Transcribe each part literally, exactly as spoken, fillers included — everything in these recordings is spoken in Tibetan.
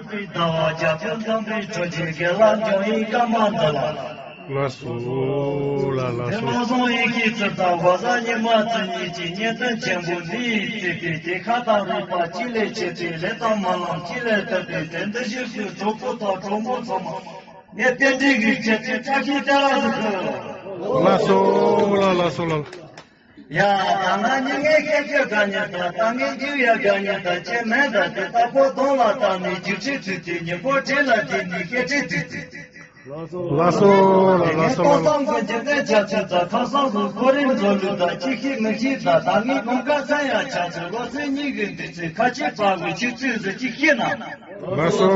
ཟླ་བ་རྒྱ་མཚོ་འཛམ་བུའི་གྲོགས་ཀྱི་དགེ་ལ་འཇོག་ཡིན་སྐར་མ་འདི་ལ། ལགས་སོ་ལགས་ལགས་སོ། དེ་ལ་སོང་ཡིན་གྱི་ཙི་ད་བ་ཟ་ཉི་མ་ཙི་གཉིས་ཀྱི་གཉེན་དོན་ཆེན་པོ་འདི་ཡིས་བརྩིས་པའི་དེ་ཁ་དང་རུས་པ་གཅིག་ལས་ཆད་པའི་ལས་དང་སྨོན་ལམ་གཅིག་ལས་བཏབ་པའི་དེ་འདི་བཞིན་སུ་གྲོགས་པོ་དང་གྲོགས་མོ་ཚང་མ་ངས་རྟེན་འབྲེལ་གྱི་ཆེད་དུ་བཀྲ་ཤིས་བདེ་ལེགས་ཟེར་གི། ལགས་སོ་ལགས་ལགས་སོ་ལགས། ཡ། ད་ང་ཉིད་ངའི་སྐད་ཅིག་དགའ་ཉེ་དང་ད་ངའི་རྒྱུ་ཡ་དགའ་ཉེ་དང་ཁྱེད་མེད་ད་དེ་ལྟ་ཕོ་གདོང་ལ་བལྟས་ནས་རྒྱུ་ཁྲི་ཚུད་དེ་ཉིན་པོ་བྲེལ་ལ་བསྡད་ནས་སྐད་ཁྲི་ཚུད་དེ། ལགས་སོ་ལགས་ལགས་སོ་ངའི་ལགས་ལགས། སྟོང་བསམ་གྱི་འཇིག་རྟེན་བྱ་ཚུལ་དང་ཁམས་བཟང་གི་ཁོ་རའི་འགྲོ་ལུགས་དང་ཅི་ཤེས་མི་ཤེས་ད་ད་ངའི་གོམ་ཁ་ཚན་ཡ་ཆ་ཚུལ་ལོ་ཚན་གཉིས་ཀྱི་འདུས་ཚུལ་ཁ་ཆེ་བག་གི་ཆིག་ཚུལ་ཟེར་ཅི་ཤེས་ན། ལགས་སོ་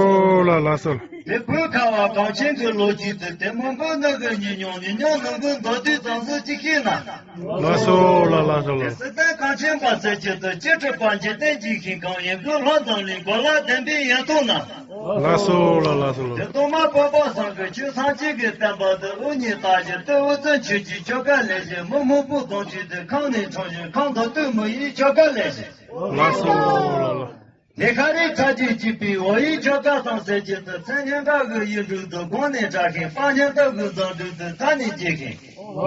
ལགས་ལགས་སོ། དེ་བོད་ཁ་བ་གངས་ཅན་གྱི་ལོ་རྒྱུས་དེ་དེ་མང་པོ་ནི་གི་ཉིན་མྱོང་ཉིན་མྱོང་ནང་གི་མདོ་དུས་དང་སུ་ཅི་ཤེས་ན། ལགས་སོ་ལགས་ལགས་སོ་ལགས། སྲིད་དོན་གངས་ཅན་པ་ཟེར་གྱི་དུ་ཅི་གྲུབ་པ་འཇིག་རྟེན་གྱི་ཤིང་གང་ཡིན་གི་ལྷོ་འཛམ་གླིང་གོ་ལ་ལྡན་པའི་ཡན་ཐུང་ན། ལགས་སོ་ལགས་ལགས་སོ་ལགས། དེ་གཏོར་མ་སྤོབས་པ་བཟང་གི་ཆོས་སངས་རྒྱས་ཀྱི་བསྟན་པ་དུ་དབུ་བརྙེས་ལྟ་བཞིན་དུ་དབུ་བཙན་ཆོས་ཀྱི་ཆོ་ག་ལས་བཞིན་མི་སྨུག་པོ་གདོང་ཆུ་དུ་ཁང་ནས་འཁྲུངས་བཞིན་ཁང་དུ་སྟོད་མི་ཡི་ཆོ་ག་ལས་བཞིན། ལགས་སོ་ལགས་ལགས། ལས་ཁ་རི་ཁྲ་ཅིག་སྐྱིད་པའི་འོ་ཡི་ཆོ་ག་དང་ཟེར་གྱི་དུ་མཚན་སྙན་གྲགས་ཀྱི་ཡུལ་གྲུ་དུ་དགོང་ནས་གྲགས་ཤིང་དཔའ་སྙན་སྟོབས་ཀྱི་འཛམ་གྲུ་དུ་མཐའ་ནས་རྒྱས་ཤིང་།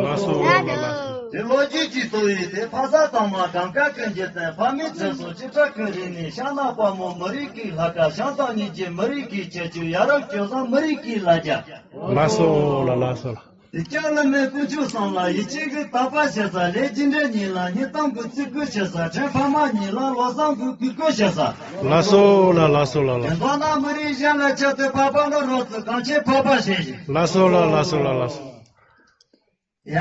ལགས་སོ་ལགས་ལགས། དེ་ལོ་རྒྱུས་ཀྱི་ལྟོ་ཡིས་དེ་ཕ་ས་དང་མ་གང་ག་ཀུན་གྱི་བསྟན་ཕ་མེས་ཚེ་སྲོག་ཅི་ཕྲ་ཀུན་རིག་ནས་ཤ་ན་དཔའ་མོ་མི་རིགས་ཀྱི་ལྷ་ཁ་ཤང་དང་ཉིད་ཀྱི་མི་རིགས་ཀྱི་ཁྱད་ཆོས་ཡ་རབས་སྤྱོད་བཟང་མི་རིགས་ཀྱི་ལ་རྒྱ། ལགས་སོ་ལགས་ལགས་སོ་ལགས། དེ་ལྕགས་ལི་མའི་ཀུན་སྤྱོད་བསམ་ལ་ཡིད་ཆེས་ཀྱི་དག་པ་བྱེད་ས་ལས་རྒྱུ་འབྲས་ཉིད་ལ་སྙིང་གཏམ་གྱི་ཚིག་བཀོད་བྱེད་ས་དྲན་ཕ་མ་ཉིད་ལ་ལོ་བཟང་གི་གུས་བཀུར་བྱེད་ས། ལགས་སོ་ལགས་ལགས་སོ་ལགས་ལགས། དེ་མདོར་ན་མི་རིགས་གཞན་ལ་ཆེད་དུ་འཕགས་པ་ནི་རོ་ཙི་གངས་ཅན་འཕགས་པ་ཞེས་བཞིན། ལགས་སོ་ལགས་ལགས་སོ་ལགས་ལགས་སོ། ཡ།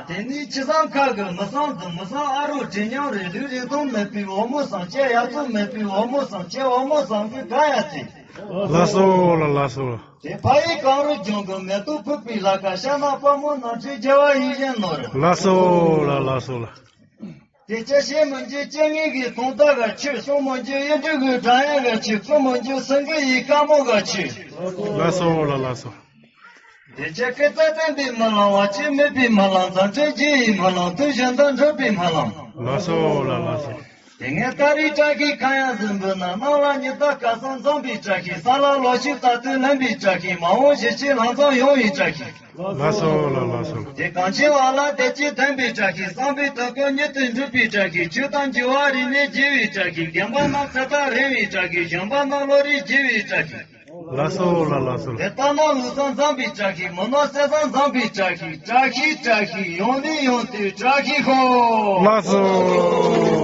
དེ་ནི་ཅི་བསམ་ཁ་གི་མི་བསམ་དུ་མི་བསམ་ཨ་རོ་དྲི་ཉམས་རེ་ལུས་རེ་དོན་མེད་པའི་འོ་མོ་བསམ་ཅེ་ཡ་ཚོ་མེད་པའི་འོ་མོ་བསམ་ཅེ་འོ་མོ་བསམ་གི་ག་ཡ་ཚེ། ལགས་སོ་ལགས་ལགས་སོ་ལགས། དེ་ཕ་ཡི་གངས་རི་ལྗོངས་ཀྱི་མེ་ཏོག་ཕུབ་པའི་ལ་ཁ་ཤ་ན་དཔའ་མོ་ནམ་ཚོད་རྒྱལ་བ་ཡིད་བཞིན་ནོར། ལགས་སོ་ལགས་ལགས་སོ་ལགས། དེ་ཅི་ཤེས་མི་འགྱུར་སྤྱན་གཉིས་ཀྱི་དུང་རྟ་ག་ཆོས་གསུང་མི་འགྱུར་གཡུ་འབྲུག་གི་སྒྲ་དབྱངས་ག་ཆོས་གསུང་མི་འགྱུར་སེང་གེ་ཡི་དཀར་མོ་ག་ཆོས། ལགས་སོ་ལགས་ལགས་སོ། དེ་ཅི་སྐུ་ཚེ་བརྟན་པའི་སྨོན་ལམ་བར་ཆད་མེད་པའི་སྨོན་ལམ་མཛད་འཕྲིན་རྒྱས་ཡི་སྨོན་ལམ་དུས་གཞན་དུ་འགྲུབ་པའི་སྨོན་ལམ། ལགས་སོ་ལགས་ལགས་སོ། དེ་སྔའི་ཏཱ་རིའི་བཀྲ་ཤིས་ཁ་གཡང་གཟིམ་དཔོན་ན་གནམ་ལ་ཉི་ཟླ་སྐལ་བཟང་འཛོམས་པའི་བཀྲ་ཤིས་ས་ལ་ལོ་ཕྱུགས་རྟག་ཏུ་ལེན་པའི་བཀྲ་ཤིས་མ་འོངས་གཞིས་བྱེས་ལྷག་འཛོམས་ཡོང་བའི་བཀྲ་ཤིས། ལགས་སོ་ལགས་ལགས་སོ། དེ་གངས་ཅན་བ་ལ་བདེ་སྐྱིད་ལྡན་པའི་བཀྲ་ཤིས་བསམ་པའི་དོན་ཀུན་མྱུར་དུ་འགྲུབ་པའི་བཀྲ་ཤིས་ཆོས་དང་འགྱུར་བ་རིག་གནས་རྒྱས་པའི་བཀྲ་ཤིས་རྒན་པ་རྣམས་ཚེ་ཐག་རིང་བའི་བཀྲ་ཤིས་གཞོན་པ་རྣམས་བློ་རིག་རྒྱས་པའི་བཀྲ་ཤིས། ལགས་སོ་ལགས་ལགས་སོ། དེ་ལྟ་ན་ལུགས་བཟང་འཛོམས་པའི་བཀྲ་ཤིས་མི་ནོར་གསེར་བཟང་འཛོམས་པའི་བཀྲ་ཤིས་བཀྲ་ཤིས་བཀྲ་ཤིས་ཡོང་ནི་ཡོང་དུས་བཀྲ་ཤིས་ཤོག་ལགས་སོ།